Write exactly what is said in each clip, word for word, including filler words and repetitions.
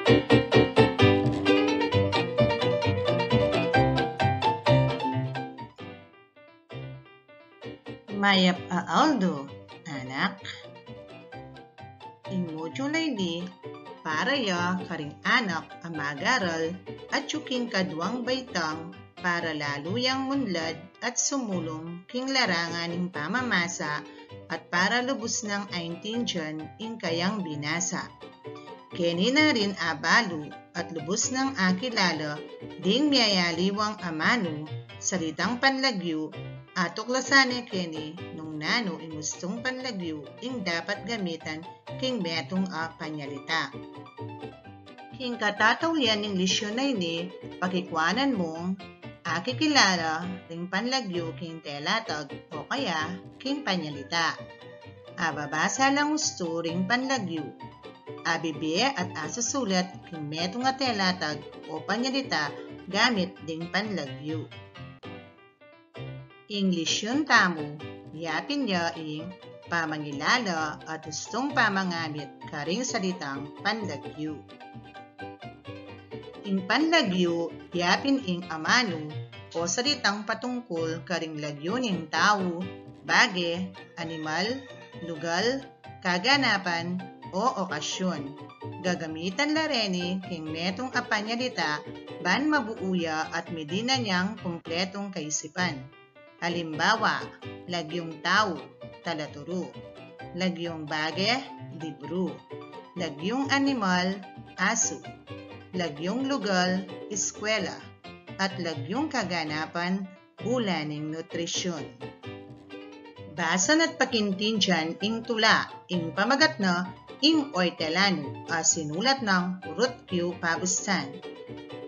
Mayap a aldo, anak. Ing module a ini para ya karing anak a mag-aral atyu king kaduang baitang para lalu yang munlad at sumulung king larangan ning pamamasa at para lubus nang aintindian ing kayang binasa. Keni na rin abalu at lubus nang akilala ding miyayaliwang amanu salitang Panlagyu, atuklasan ne keni nung nanu ing ustung panlagyu ing dapat gamitan king metung a panyalita. King katataulian ning lesyon a ini, pakikwanan mung akikilala ring panlagyu king telatag o kaya king panyalita. Ababasa lang ustu ring panlagyu. Abibie at asusulat king metung a telatag o panyalita gamit ding panlagyu. Ing lesyon tamu, yapin ya ing pamangilala at ustung pamangamit karing salitang Panlagyu. Ing panlagyu, yapin ing amanu o salitang patungkul karing lagyu ning tau, bage, animal, lugal, kaganapan, o okasyon. Gagamitan la reni king metung a panyalita ban mabuu ya at midinan yang kumpletung kaisipan. Alimbawa, lagyung tau, talaturu. Lagyung bage, libru. Lagyung animal, asu. Lagyung lugal, eskwela. At lagyung kaganapan, bula ning nutrisyun. Basan at pakintindian ing tula, ing pamagat na Ing Ortelano, a sinulat nang Ruth Q. Pabustan.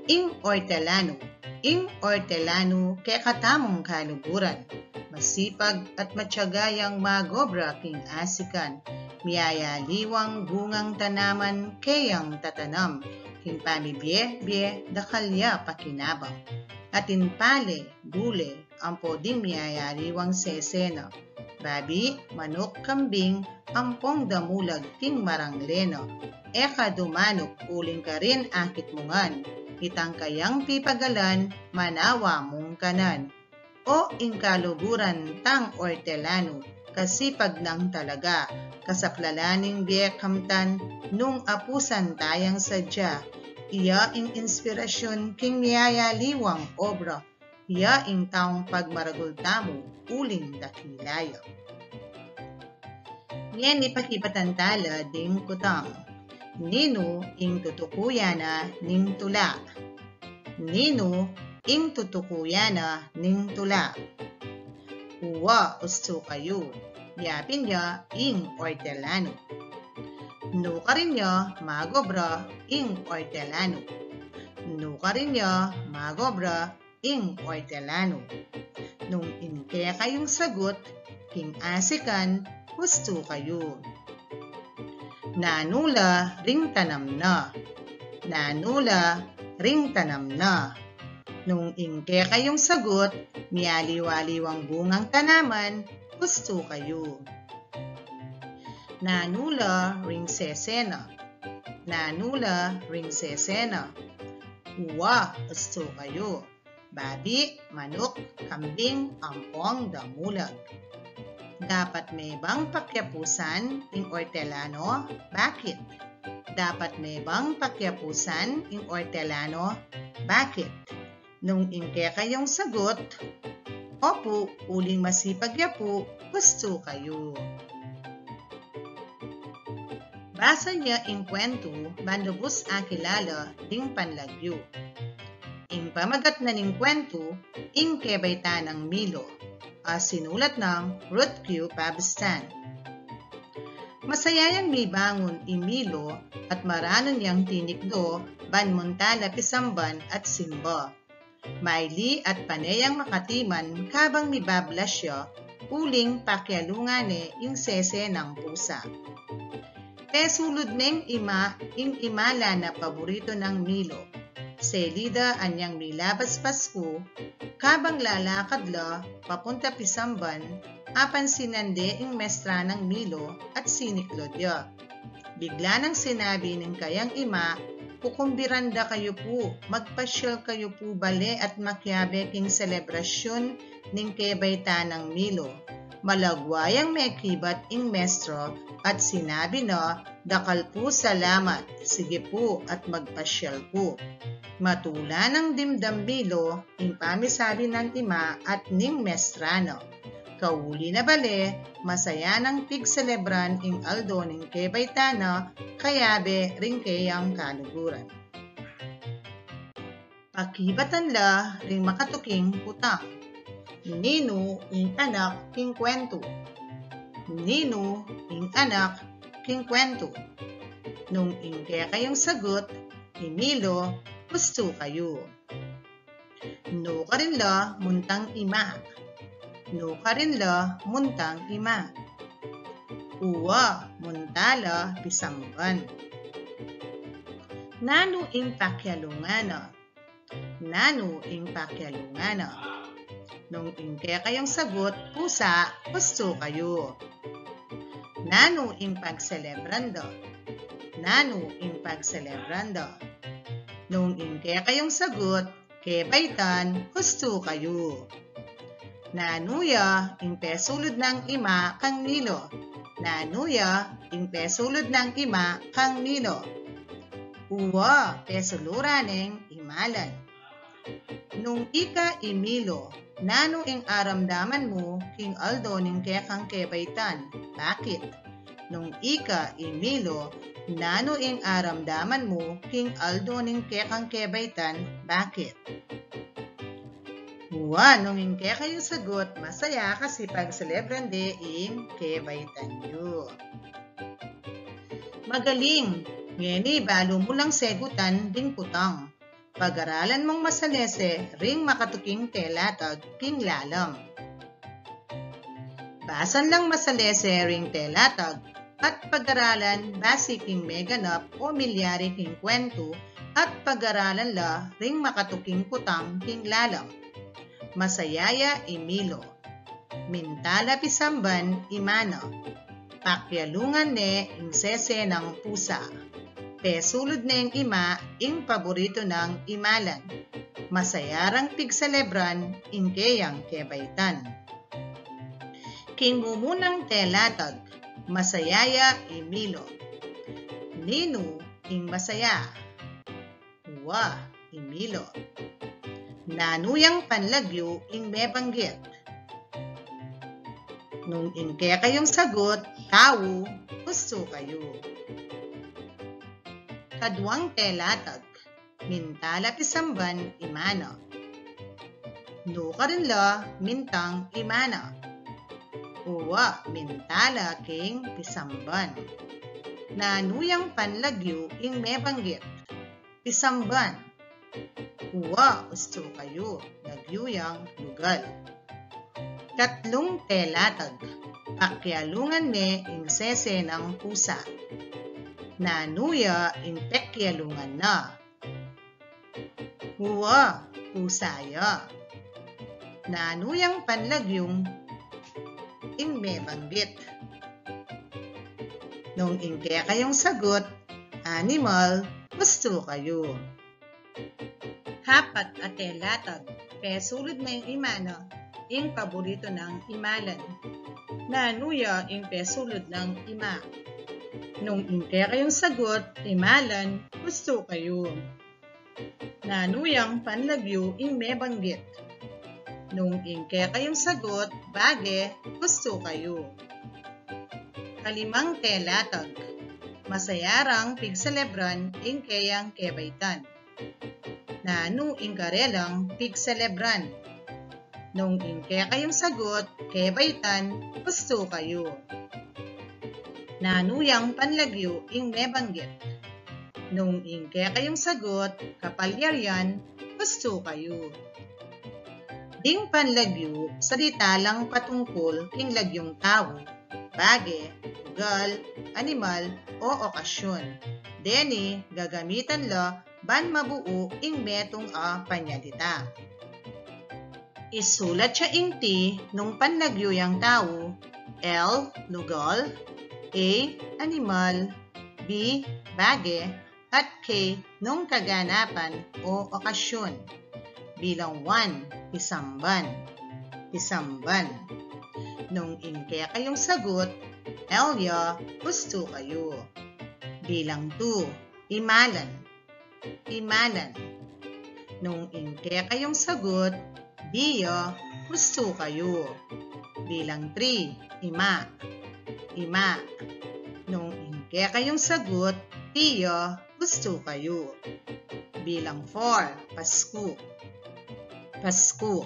Ing Ortelano, ing Ortelano kekatamung kaluguran, masipag at matiaga yang magobra king asikan, miyayaliwang bungang tanaman keyang tatanam, king pamibie-bie dakal ya pakinabang. Atin pale, gule, ampo ding miyayaliwang sesena. Babi, manuk, kambing, ampong damulag king maranglena. E ka dumanuk uling karin akit mu ngan, itang kayang pipagalan, manawa mung kanan. O ing kaluguran tang Ortelano, kasipag nang talaga, kasaklalan ning bie kamtan, nung apusan tayang sadya. Iya ing inspirasyun king miyayaliwang obra, iya ing taung pagmaragul tamu uling dakila ya. Ngeni pakibatan tala ding kutang. Ninu ing tutukuyan na ning tula? Ninu ing tutukuyan na ning tula? Uwa, ustu kayu. Yapin ya ing Ortelano. Nukarin ya magobra ing Ortelano. Nukarin ya magobra ing Ortelano. Nung ing kekayung sagut, king asikan, ustu kayu. Nanu la ring tanam na. Nanu la ring tanam na. Nung ing kekayung sagut, miyaliwaliwang bungang tanaman, ustu kayu. Nanu la ring sesena. Nanu la ring sesena. Uwa, ustu kayu. Babi, manuk, kambing, ampong damulag. Dapat me bang pakiapusan ing Ortelano? Bakit? Dapat me bang pakiapusan ing Ortelano? Bakit? Nung ing kekayung sagut, opu, uling masipag ya pu, ustu kayu. Basan ya ing kwentu ban lubus akilala ding panlagyu. Ing pamagat na ning kwentu, ing kebaitan nang Milo, a sinulat nang Ruth Q. Pabustan. Masaya yang mibangun i Milo at maranun yang tinikdo ban munta la pisamban at simba. Maili at pane yang makatiman kabang mibablas ya uling pakialungan ne ing sese nang pusa. Pesulud neng ima ing imalan a paborito nang Milo. Selida anyang milabas Pasku, kabang lalakad la papunta pisamban, apansinan de ing mestra nang Milo at siniklud ya. Bigla nang sinabi ning kayang ima, Kukumbiran da kayu pu, magpasyal kayu pu bale at makiabe king selebrasyun ning kebaitan nang Milo. Malagwa yang mekibat ing mestra at sinabi na, "Dakal pu salamat, sige pu at magpasyal pu." Matula nang dimdam Milo ing pamisabi nang ima at ning mestra na. Kauli na bale, masaya nang pigselebran ing aldo ning kebaitan na kayabe ring keyang kaluguran. Pakibatan la ring makatuking kutang. Ninu ing anak king kwentu? Ninu ing anak king kwentu? Nung ing kekayung sagut, i Milo, hustu kayu. Nukarin la muntang ima? Nukarin la muntang ima? Uwa, munta la pisamban. Nanu ing pakialungan na? Nanu ing pakialungan na? Nung ing kekayung sagut, pusa, hustu kayu. Nanu ing pagselebran da? Nanu ing pagselebran da? Nung ing kekayung sagut, kebaitan, hustu kayu. Nanu ya ing pesulud nang ima kang Milo? Nanu ya ing pesulud nang ima kang Milo? Uwa, pesuluran neng imalan. Nung ika i Milo, nanu ing aramdaman mu king aldo ning kekang kebaitan? Bakit? Nung ika i Milo, nanu ing aramdaman mu king aldo ning kekang kebaitan? Bakit? Wa, nung ing kekayung sagut, masaya kasi pagselebran de ing kebaitan yu. Magaling! Ngeni balu mu lang segutan ding kutang. Pagaralan mung masalese ring makatuking telatag king lalam. Basan lang masalese ring telatag at pagaralan basi king meganap o milyari king kwentu at pagaralan la ring makatuking kutang king lalam. Masaya ya i Milo. Minta la pisamban i mana. Pakialungan ne ing sese nang pusa. Pesulud neng ima ing paboritu nang imalan. Masaya rang pigselebran ing keyang kebaitan. King mumunang telatag, masaya ya i Milo. Ninu ing masaya? Wa, i Milo. Nanu yang panlagyu ing mebanggit? Nung ing kekayung sagut, tau, hustu kayu. Kaduang telatag, minta la pisamban i mana. Nukarin la mintang i mana? Uwa, minta la king pisamban. Nanu yang panlagyu ing mebanggit? Pisamban. Uwa, hustu kayu, lagyu yang lugal. Katlung telatag, pakialungan ne ing sese nang pusa. Nanu ya ing pekialungan na? Uwa, pusa ya. Nanu yang panlagyung ing mebanggit? Nung ing kekayung sagut, animal, hustu kayu. Apat a telatag, pesulud neng imana ing paboritu nang imalan. Nanu ya ing pesulud nang ima? Nung ing kekayung sagut, imalan, hustu kayu. Nanu yang panlagyu ing mebanggit? Nung ing kekayung sagut, bage, hustu kayu. Kalimang telatag, masaya rang pigselebran ing keyang kebaitan. Nanu ing karelang pigselebran? Nung ing kekayung sagut, kebaitan, hustu kayu. Nanu yang panlagyu ing mebanggit? Nung ing kekayung sagut, kapalyarian, hustu kayu. Ding panlagyu, salita lang patungkul king lagyung tau, bage, ugal, animal, o okasyon. Deni, gagamitan la ban mabuu ing metung a panyalita. Isulat ya ing T nung panlagyu yang tau, L, lugal, A, animal, B, bage, at K nung kaganapan o okasyun. Bilang one, pisamban. Pisamban. Nung ing kekayung sagut, L ya, hustu kayu. Bilang two, imalan. Imalan. Nung ing kekayung sagut, B ya, hustu kayu. Bilang three, ima. Ima. Nung ing kekayung sagut, T ya, hustu kayu. Bilang four, Pasku. Pasku.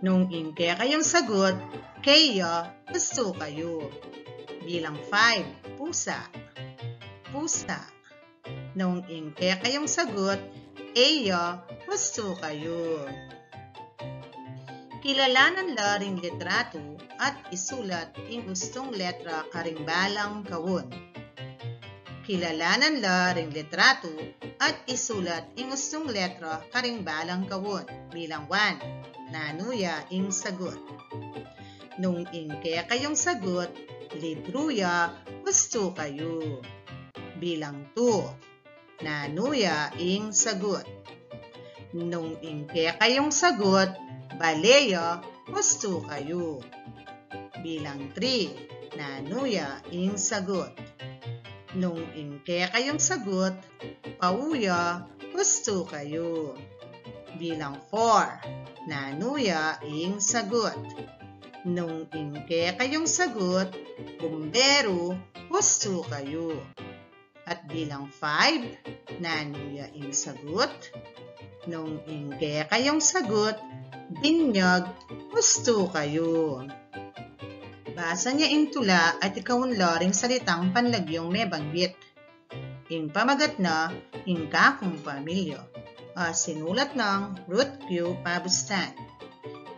Nung ing kekayung sagut, K ya, hustu kayu. Bilang five, pusa. Pusa. Nung ing kekayung sagut, A ya, hustu kayu. Kilalanan la ring litratu at isulat ing ustung letra karing balang kaun. Kilalanan la ring litratu at isulat ing ustung letra karing balang kaun. Bilang one, nanu ya ing sagut. Nung ing kekayung sagut, libru ya, hustu kayu. Bilang two, nanu ya ing sagut. Nung ing kekayung sagut, bale ya, hustu kayu. Bilang three, nanu ya ing sagut. Nung ing kekayung sagut, pau ya, hustu kayu. Bilang four, nanu ya ing sagut. Nung ing kekayung sagut, bumberu, hustu kayu. At bilang five, nanu ya ing sagut. Nung ing kekayung sagut, binyag, hustu kayu. Basa ne ing tula at ikaun la ring salitang panlagyung mebanggit. Ing pamagat na, Ing Kakung Pamilya. A, sinulat nang Ruth Q Pabustan.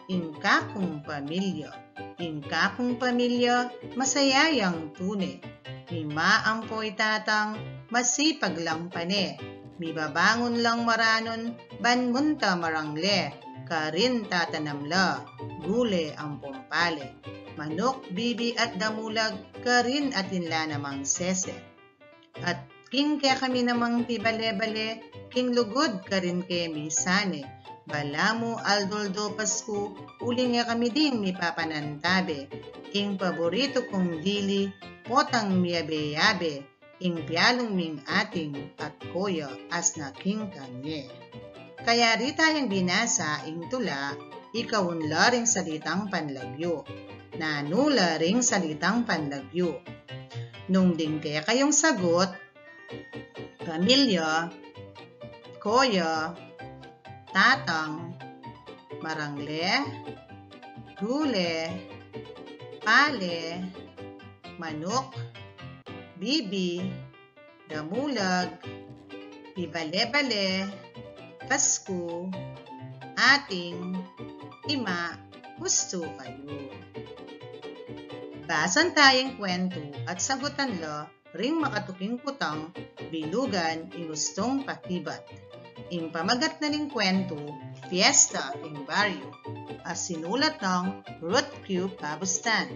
Ing Kakung Pamilya. Ing Kakung Pamilya, masaya yang tune. Ima ampo i tatang, masipag lang pane. Mibabangun lang maranun, ban munta marangle, karin tatanam la, gule ampong pale. Manuk, bibi at damulag, karin atin la namang sese. At king kekami namang pibale-bale, king lugud karin kemi sane. Balamu aldo-aldo Pasku, uling e kami ding mipapanantabe. Ing paboritu kung dili, potang miyabe-yabe, ing pialung ming ating at koya asna king kanye. Kaya rita yang binasa ing tula, ikaun la ring salitang panlagyu. Nanu la ring salitang panlagyu. Nung ding kekayung sagut, pamilya, koya, tatang, marangle, gule, pale, manuk, bibi, damulag, pibale-bale, Pasku, ating, ima, hustu kayu. Basan taya ing kwentu at sagutan la ring makatuking kutang, bilugan ing ustung pakibat. Ing pamagat na ning kwentu, Piyesta king Baryu, a sinulat nang Ruth Q Pabustan.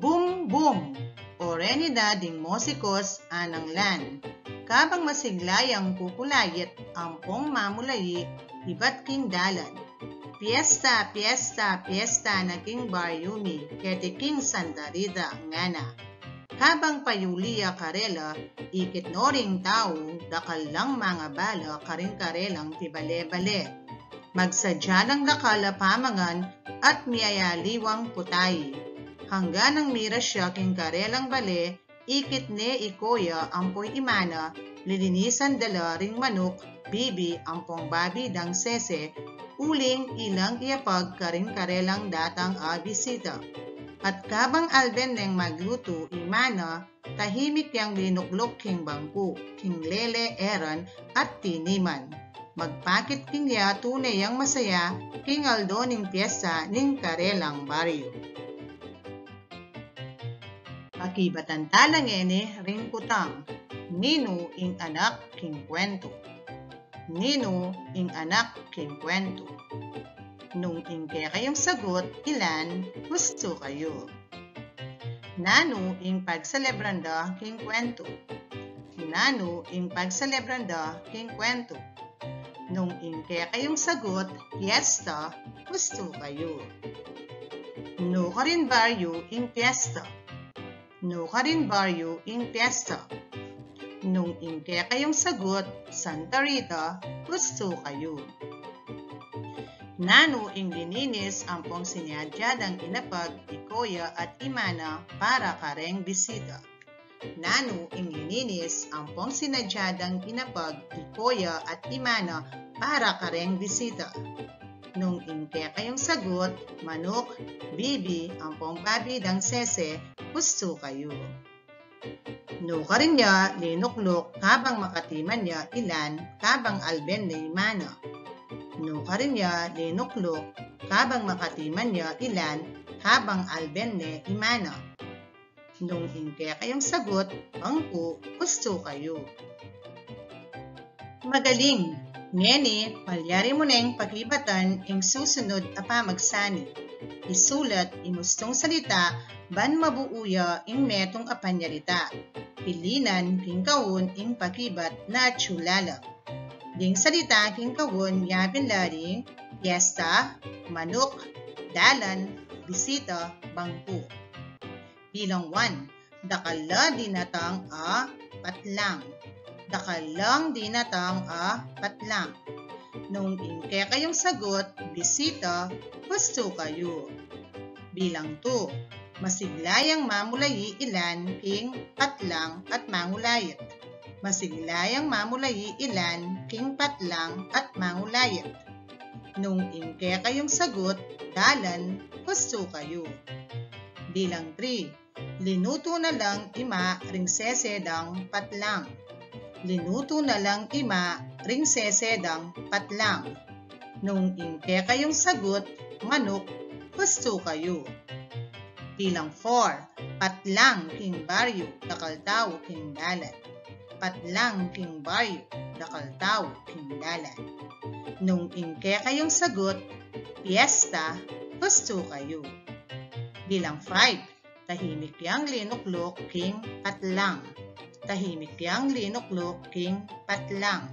Bum, bum! O reni da ding musikos, anang lan. Kabang masigla yang kukulait, ampong mamulayi, ibat king dalan. Piyesta, piyesta, piyesta na king baryu mi, keti king Santa Rita, ngana. Kabang payuli ya karela, ikit no ring tau, dakal lang mangabala karing karelang pibale-bale. Magsadya nang dakal a pamangan at miyayaliwang putayi. Hangganang miras ya king karelang bale, ikit ne i koya ampo i mana, lilinisan da la ring manuk, bibi ampong babi dang sese, uling ilang iyapag karing karelang datang a bisita. At kabang alben neng maglutu i mana, tahimik yang linukluk king bangku, king lele, eran, at tiniman. Magpakit king ya tune yang masaya king aldo ning piyesta ning karelang baryu. Pakibatan tala ngeni ring kutang, Ninu ing anak king kwentu? Ninu ing anak king kwentu? Nung ing kekayung sagut, ilan, hustu kayu. Nanu ing pagselebran da king kwentu? nanu ing pagselebran da king kwentu. Nung ing kekayung sagut, piyesta, hustu kayu. Nukarin baryu ing piyesta? Nukarin baryu ing piyesta? Nung ing kekayung sagut, Santa Rita, hustu kayu. Nanu ing lininis ampong sinadya dang inapag i koya at i mana para kareng bisita? Nanu ing lininis ampong sinadya dang inapag i koya at i mana para kareng bisita? Nung ing kekayung sagut, manuk, bibi, ampong babi dang sese, hustu kayu. Nukarin ya linukluk kabang makatiman ya ilan kabang alben ne i mana? Nukarin ya linukluk kabang makatiman ya ilan kabang alben ne i mana? Nung ing kekayung sagut, bangku, hustu kayu. Magaling! Ngeni, malyari mu neng pakibatan ing susunud a pamagsani. Isulat ing ustung salita ban mabuu ya ing metung a panyalita. Pilinan king kaun ing pakibat na atyu lalam. Ding salita king kaun yapin la ring piyesta, manuk, dalan, bisita, bangku. Bilang one, dakal la dinatang a patlang. Dakal lang dinatang a patlang. Nung ing kekayung sagut, bisita, hustu kayu. Bilang two, masigla yang mamulayi ilan king patlang at mangulayat. Masigla yang mamulayi ilan king patlang at mangulayat. Nung ing kekayung sagut, dalan, hustu kayu. Bilang three, linutu na lang i ma ring sese dang patlang. Linutu na lang i ma ring sese dang patlang. Nung ing kekayung sagut, manuk, hustu kayu. Bilang four, patlang king baryu, dakal tau king dalan. Patlang king baryu, dakal tau king dalan. Nung ing kekayung sagut, piyesta, hustu kayu. Bilang five, tahimik yang linukluk king patlang. Tahimik yang linukluk king patlang.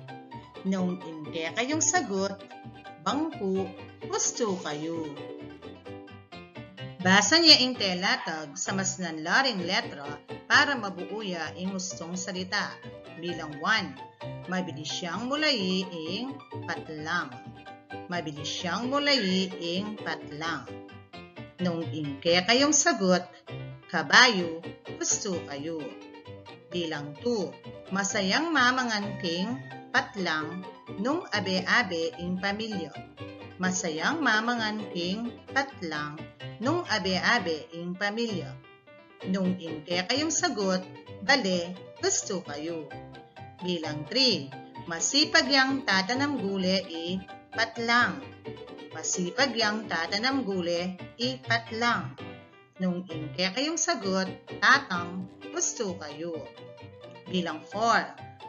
Nung ing kekayung sagut, bangku, hustu kayu. Basan ya ing telatag, samasnan la ring letra para mabuu ya ing ustung salita. Bilang one, mabilis yang mulayi ing patlang. Mabilis yang mulayi ing patlang. Nung ing kekayung sagut, kabayu, hustu kayu. Bilang two, masayang mamangan king patlang nung abe-abe ing pamilya. Masayang mamangan king patlang nung abe-abe ing pamilya. Nung ing kekayung sagut, bale, hustu kayu. Bilang three, masipag yang tatanam gule i patlang. Masipag yang tatanam gule i patlang. Nung ing kekayung sagut, tatang, hustu kayu. Bilang four,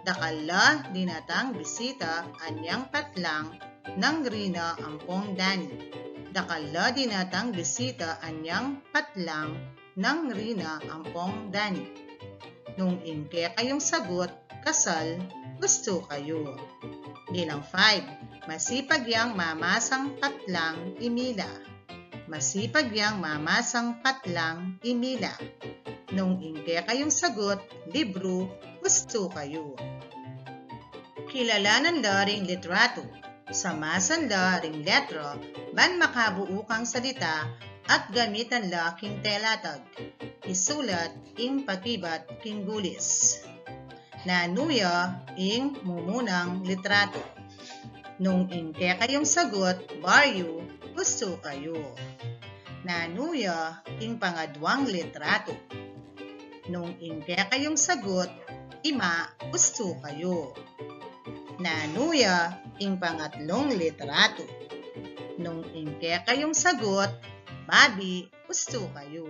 dakal la dinatang bisita anyang patlang nang Rina ampong Dani. Dakal la dinatang bisita anyang patlang nang Rina ampong Dani. Nung ing kekayung sagut, kasal, hustu kayu. Bilang five, masipag yang mamasang patlang i Mila. Masipag yang mamasang patlang i Mila. Nung ing kekayung sagut, libru, hustu kayu. Kilalanan la ring litratu. Samasan la ring letra ban makabuu kang salita at gamitan la king telatag. Isulat ing pakibat king gulis. Nanu ya ing mumunang litratu? Nung ing kekayung sagut, baryu, hustu kayu. Nanu ya ing pangadwang litratu? Nung ing kekayung sagut, ima, hustu kayu. Nanu ya ing pangatlung litratu? Nung ing kekayung sagut, babi, hustu kayu.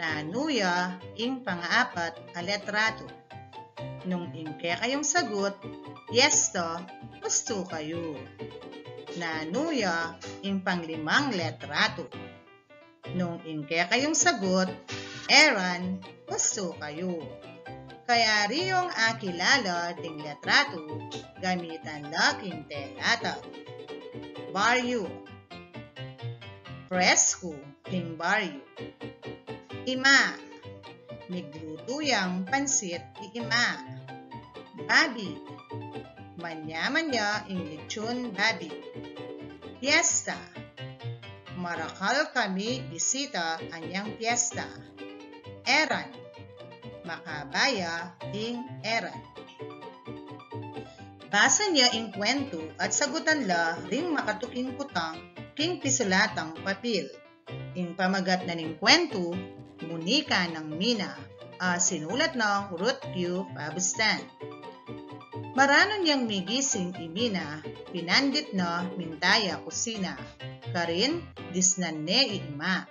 Nanu ya ing pangaapat a litratu? Nung ing kekayung sagut, piyesta, hustu kayu. Nanu ya ing panglimang litratu? Nung ing kekayung sagut, eran, hustu kayu. Kayari yung akilala ding litratu, gamitan la king telatag. Baryu. Presku king baryu. Ima. Miglutu yang pansit i Ima. Babi. Manyaman ya ing lechon babi. Piyesta. Marakal kami bisita anyang piyesta. Eran. Makabaya ing eran. Basan ya ing kwentu at sagutan la ring makatuking kutang king pisulatang papil. Ing pamagat na ning kwentu, Munika nang Mina, a sinulat nang Ruth Q. Fabustan. Maranun yang migising i Mina, pinandit na mintaya kusina. Karin, disnan ne i Ima.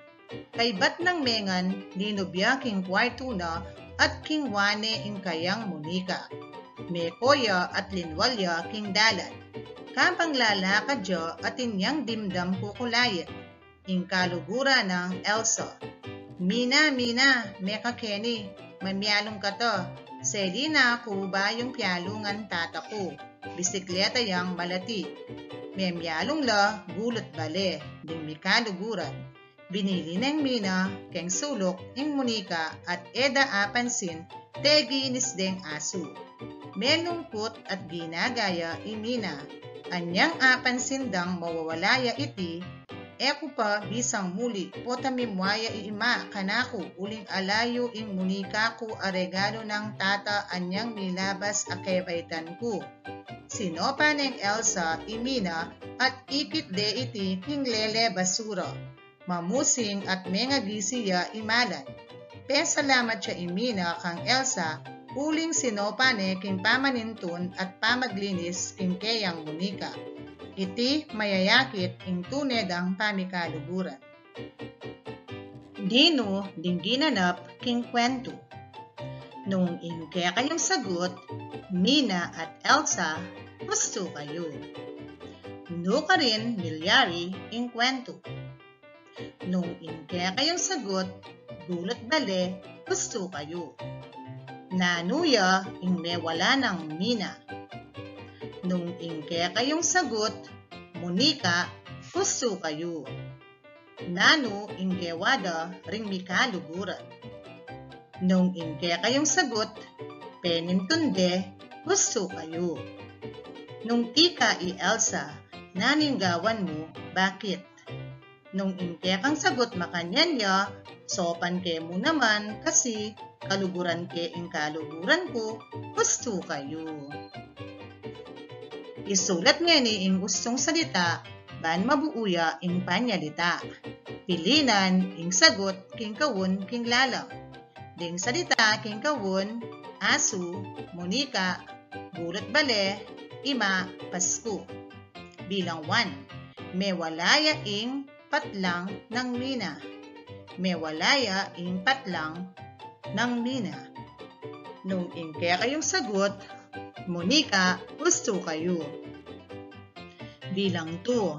Kaybat nang mengan, linub ya king kwartu na at kingwa ne ing kayang Munika. Meko ya at linwal ya king dalan. Kabang lalakad ya atin yang dimdam kukulayin ing kaluguran nang Elsa. Mina, Mina, meka keni, mamialung ka ta, seli na ku bayung pialungan tata ku, bisikleta yang malati. Memialung la gulut bale ding mikaluguran. Binili neng Mina keng suluk ing Munika at e da apansin teginis deng asu. Melungkut at ginagaya i Mina. Anyang apansin dang mawawala ya iti, e ku pa bisang muli pota mimwaya i Ima kanaku uling alayu ing Munika ku a regalu nang tata anyang milabas a kebaitan ku. Sinopa neng Elsa i Mina at ikit de iti king lele basura. Mamusing at mengagisi ya i Malan. Pesalamat ya i Mina kang Elsa uling sinopa ne king pamanintun at pamaglinis king keyang Munika. Iti mayayakit ing tune dang pamikaluguran. Dinu ding ginanap king kwentu? Nung ing kekayung sagut, Mina at Elsa, hustu kayu. Nukarin milyari ing kwentu? Nung ing kekayung sagut, gulut bale, hustu kayu. Nanu ya ing mewala nang Mina? Nung ing kekayung sagut, Munika, hustu kayu. Nanu ing gewa da ring mikaluguran? Nung ing kekayung sagut, penintun de, hustu kayu. Nung tika i Elsa, nanu ing gawan mu, bakit? Nung ing kekang sagut makanyan ya, sopan ke mu naman kasi kaluguran ke ing kaluguran ku, hustu kayu. Isulat ngeni ing ustung salita ban mabuu ya ing panyalita. Pilinan ing sagut king kaun king lalam. Ding salita king kaun, asu, Munika, gulut bale, Ima, Pasku. Bilang one, mewala ya ing patlang nang Mina. Mewala ya ing patlang nang Mina. Nung ing kekayung sagut, Munika, hustu kayu. Bilang two,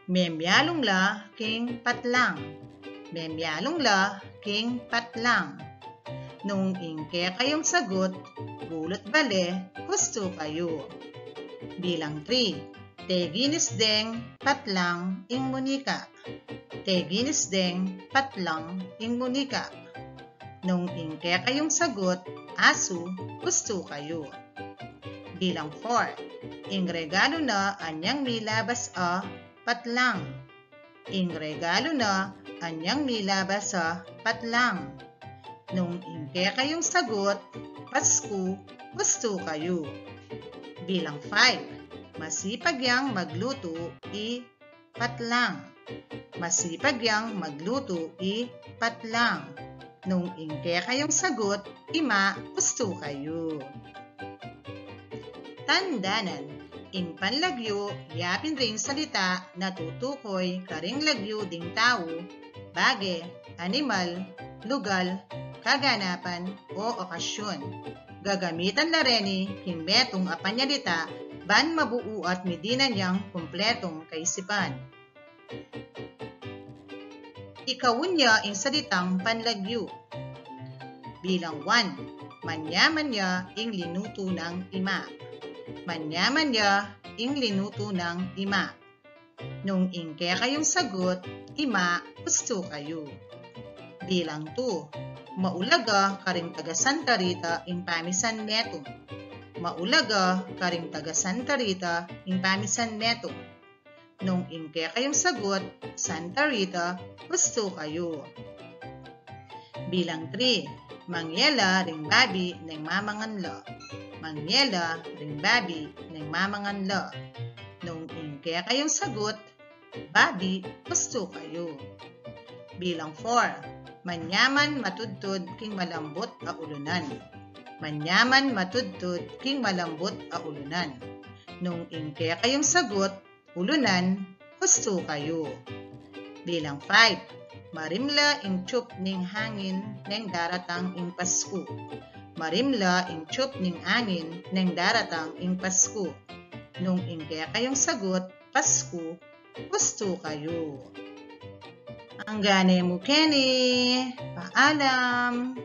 memialung la king patlang. Memialung la king patlang. Nung ing kekayung sagut, gulut bale, hustu kayu. Bilang three, teginis deng patlang ing Munika. Teginis deng patlang ing Munika. Nung ing kekayung sagut, asu, hustu kayu. Bilang four, ing regalu na anyang milabas a patlang. Ing regalu na anyang milabas a patlang. Nung ing kekayung sagut, Pasku, hustu kayu. Bilang five, masipag yang maglutu i patlang. Masipag yang maglutu i patlang. Nung ing kekayung sagut, Ima, hustu kayu. Tandanan, ing panlagyu yapin ring salita na tutukoy karing lagyu ding tau, bage, animal, lugal, kaganapan, o okasyon. Gagamitan la reni king metung a panyalita ban mabuu at midinan yang kumpletung kaisipan. Ikaun ya ing salitang panlagyu. Bilang one, Manyaman ya ing linutu nang ima. Manyaman ya ing linutu nang ima. Nung ing kekayung sagut, ima, hustu kayu. Bilang two, maulaga karing taga Santa Rita ing pamisan metung. Maulaga karing taga Santa Rita ing pamisan metung. Nung ing kekayung sagut, Santa Rita, hustu kayu. Bilang three, mangyela ring babi neng mamangan la. Mangyela ring babi neng mamangan la. Nung ing kekayung sagut, babi, hustu kayu. Bilang four, manyaman matudtud king malambut a ulunan. Manyaman matudtud king malambut a ulunan. Nung ing kekayung sagut, ulunan, hustu kayu. Bilang five, marimla ing tiyup ning hangin neng daratang ing Pasku. Marimla ing tiyup ning angin neng daratang ing Pasku. Nung ing kekayung sagut, Pasku, hustu kayu. Angga ne mu keni, paalam.